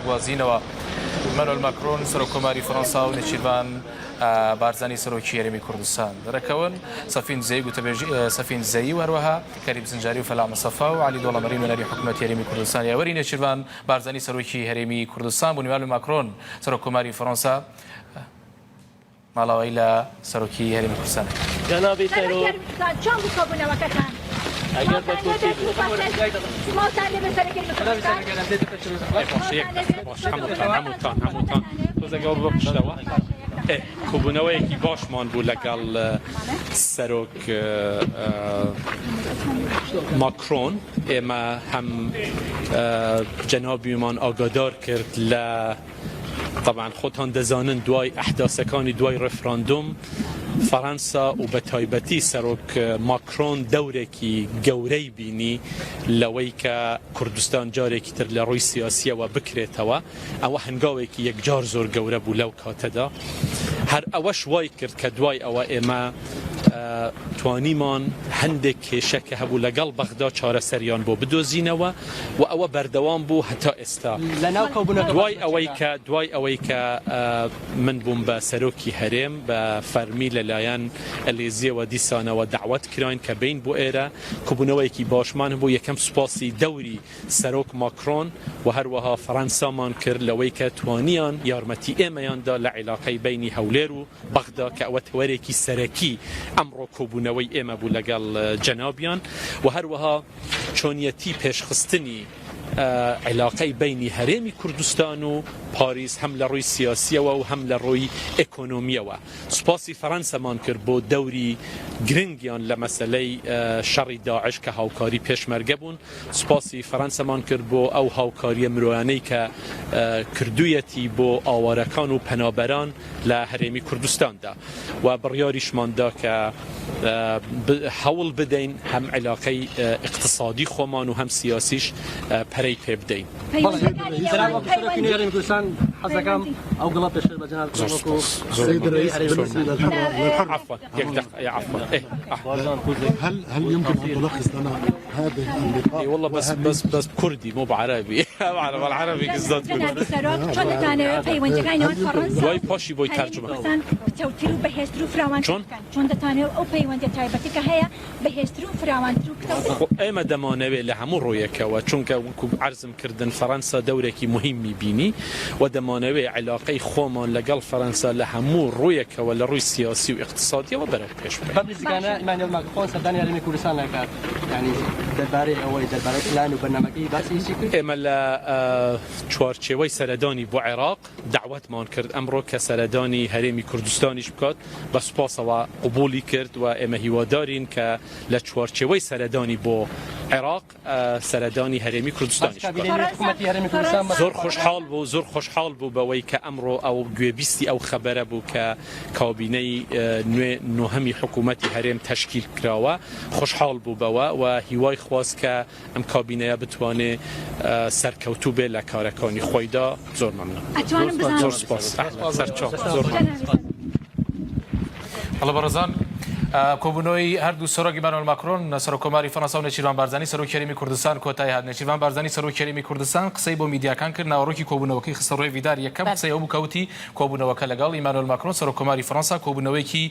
دەگوازینەوە. ئیمانوێل ماکرۆن، سەرۆککۆماری فەرەنسا و نێچیرڤان بارزانی سەرۆکی هەرێمی کوردستان دەرەکەون. سەفین دزەیی گوتەبێژی سەفین دزەیی و هەروەها کەریم سنجاری و فەلاح مستەفا و عەلی دۆڵەمەری نوێنەری حکومەتی هەرێمی کوردستان یاوەری نێچیرڤان بارزانی سەرۆکی هەرێمی کوردستان بوون. ئیمانوێل ماکرۆن، سەرۆککۆماری فەرەنسا ماڵاوایی لە سەرۆکی هەرێمی کوردستان کرد. جەنابی سەرۆک چۆن بوو کۆبوونەوەکەتان؟ ئەگەر بە سڵاوتان لێ کورتی بێت و پاشان سڵاوتان لێ بێت سەرۆکی هەرێمی کوردستان. باشە یەک دەقە باش هەمووتان هەمووتان هەمووتان تۆزێک ئەوە ببە پشتەوە ئێ کۆبوونەوەیەکی باشمان بوو لەگەڵ سەرۆک ماکرۆن ئێمە هەم جەنابیمان ئاگادار کرد لە تەبعەن خۆتان دەزانن دوای ئەحداسەکانی دوای ڕێفراندۆم فەرەنسا و بە تایبەتی سەرۆک ماکرۆن دەورێکی گەورەی بینی لەوەی کە کوردستان جارێکی تر لە ڕووی سیاسیەوە بکرێتەوە ئەوە هەنگاوێکی یەکجار زۆر گەورە بوو لەو کاتەدا هەر ئەوەش وای کرد کە دوای ئەوە ئێمە توانیمان هەندێک کێشە کە هەبوو لەگەڵ بەغدا چارەسەریان بۆ بدۆزینەوە و ئەوە بەردەوام بوو هەتا ئێستا. لەناو کۆبوونەکە دوای ئەوەی کە دوای ئەوەی کە من بووم بە سەرۆکی هەرێم بە فەرمی لەلایەن ئەلێزیەوە دیسانەوە دەعوەت کراین کە بێین بۆ ئێرە کۆبوونەوەیەکی باشمان هەبوو یەکەم سوپاسی دەوری سەرۆک ماکرۆن و هەروەها فەرەنسامان کرد لەوەی کە توانیان یارمەتی ئێمەیان دا لە عیلاقەی بەینی هەولێر و بەغدا کە ئەوە تەوەرێکی سەرەکی ئەمڕۆ کۆبوونەوەی ئێمە بوو لەگەڵ جەنابیان و هەروەها چۆنیەتی پێشخستنی عیلاقەی بەینی هەرێمی کوردستان و پاریس هەم لە ڕووی سیاسیەوە و هەم لە ڕووی ئێکۆنۆمیەوە. سوپاسی فەرەنسەمان کرد بۆ دەوری گرنگیان لە مەسەلەی شەڕی داعش کە هاوکاری پێشمەرگە بوون. سوپاسی فەرەنسەمان کرد بۆ ئەو هاوکاریە مرۆیانەی کە کردوویەتی بۆ ئاوارەکان و پەنابەران لە هەرێمی کوردستاندا و بڕیاریشمان دا کە هەوڵ بدەین هەم عیلاقەی ئیقتسادی خۆمان و هەم سیاسیش پەرەی پێ بدەین. اي والله بس بس بس بكردي مو بعربي اعرف العربي قصدت جەنابی سەرۆک چۆن دەتانەوێت پەیوەندیەکانی نێوان فەڕەنسا دوای و پاشی بۆی هەرێمی تەرجمە کوردستان پتەوتر و بەهێزتر و فراوانتر چۆن؟ بکەن؟ چۆن دەتانەوێت ئەو پەیوەندیە تایبەتی کە هەیە بەهێزتر و فراوانتر و پتەوتر خۆ ئێمە دەمانەوێت لە هەموو ڕوویەکەوە چونکە وەکو عەرزم کردن فەرەنسا دەورێکی موهیمی بینی و دەمانەوێت عیلاقەی خۆمان لەگەڵ فەرەنسا لە هەموو ڕوویەکەوە لە ڕووی سیاسی و ئیقتسادیەوە بەرەو پێش بەرین. بەم نزیکانە ئیمانوێل ماکرۆن سەردانی هەرێمی کوردستان ئەکات، یانی دەربارەی ئەوەی دەربارەی پلان و بەرنامەکەی باسی هیچی کرد؟ ئێمە لە چوارچێوەی سەردانی بۆ عێراق دەعوەتمان کرد ئەمڕۆ کە سەردانی هەرێمی کوردستانیش بکات، بە سوپاسەوە قبوڵی کرد و ئێمە هیوادارین کە لە چوارچێوەی سەردانی بۆ عێراق سەردانی هەرێمی کوردستانیش بکات. زۆر خۆشحاڵ بوو، زۆر خۆشحاڵ بوو بەوەی کە ئەمڕۆ ئەو گوێبیستی ئەو خەبەرە بوو کە کابینەی نوێ نۆهەمی حکوومەتی هەرێم تەشکیل کراوە، خۆشحاڵ بوو بەوە و هیوای خواست کە ئەم کابینەیە بتوانێ سەرکەوتوو بێ لە کارەکانی خۆیدا. زۆر مەمنون. ئەتوانم بزانم زۆر سوپاس. ئەهلەن. سەرچاو. زۆر مەمنون. بەڵێ بەڕێزان، کۆبوونەوەی هەردوو سەرۆک ئیمانوێل ماکرۆن سەرۆککۆماری فەرەنسا و نێچیرڤان بارزانی سەرۆکی هەرێمی کوردستان کۆتایی هات. نێچیرڤان بارزانی سەرۆکی هەرێمی کوردستان قسەی بۆ میدیاکان کرد، ناوەڕۆکی کۆبوونەوەکەی خستە ڕووی ڤیدار. یەکەم قسەی ئەو بوو کە وتی کۆبوونەوەکە لەگەڵ ئیمانوێل ماکرۆن سەرۆککۆماری فەرەنسا کۆبوونەوەیەکی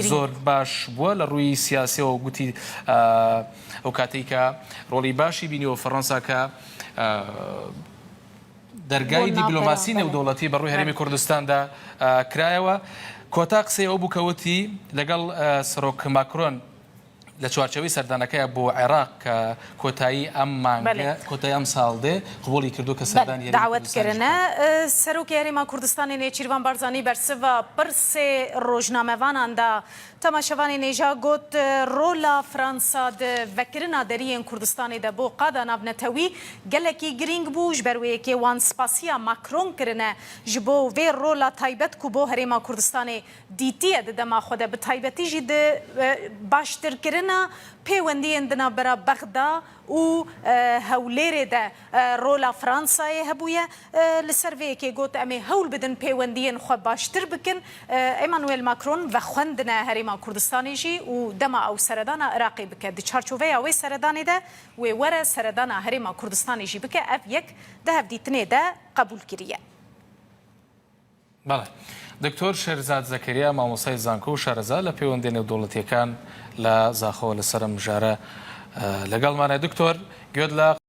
زۆر باش بووە لە ڕووی سیاسیەوە گوتی ئەو کاتەی کە ڕۆڵی باشی بینیوە فەرەنسا کە دەرگای دیبلۆماسی نێودەوڵەتی بەڕووی هەرێمی کوردستاندا کرایەوە. کۆتا قسەی ئەو بوو کە وتی، لەگەڵ سەرۆک ماکرۆن لە چوارچێوەی سەردانەکەی بۆ عێراق کە کۆتایی ئەم مانگە، کۆتایی ئەم ساڵ دێ، قبوڵی کردووە کە سەردانی هەرێمی داوەت کوردستانیش کرنە بکات. سەرۆکی هەرێما کوردستانێ نێچیرڤان بارزانی بەرسڤا پرسێ ڕۆژنامەڤانان دا تەماشەڤانێ نێژا گۆت، ڕۆلا فرانسا د ڤەکرنا دەریێن کوردستانێ دە بۆ قادا ناڤنەتەوی گەلەکی گرینگ بوو، ژ بەر وێ یەکێ وان سپاسیا ماکرۆن کرنە ژ بۆ ڤێ ڕۆلا تایبەت کو بۆ هەرێما کوردستانێ دیتیە د دەما خوە دە بتایبەتی ژی د باشتر کرنا. Baştirkirina pêwendiyên di navbera Bexda û Hewlêrê de rola Fransayê hebûye. Li ser vê yekê got, Em ê hewl bidin pêwendiyên xwe baştir bikin. Emmanuel Macron vexwendine Herêma Kurdistanê jî û dema ew seredana Iraqê bike di çarçoveya wê seredanê de wê were seredana Herêma Kurdistanê jî bike ev yek di hevdîtinê de qebûl kiriye. بەڵێ. دکتۆر شێرزاد زەکەریا مامۆستای زانکۆ و شارەزا لە پەیوەندیە نێودەوڵەتیەکان لە زاخۆوە لەسەر ئەم مژارە لەگەڵمانە. دکتۆر گوێت لە.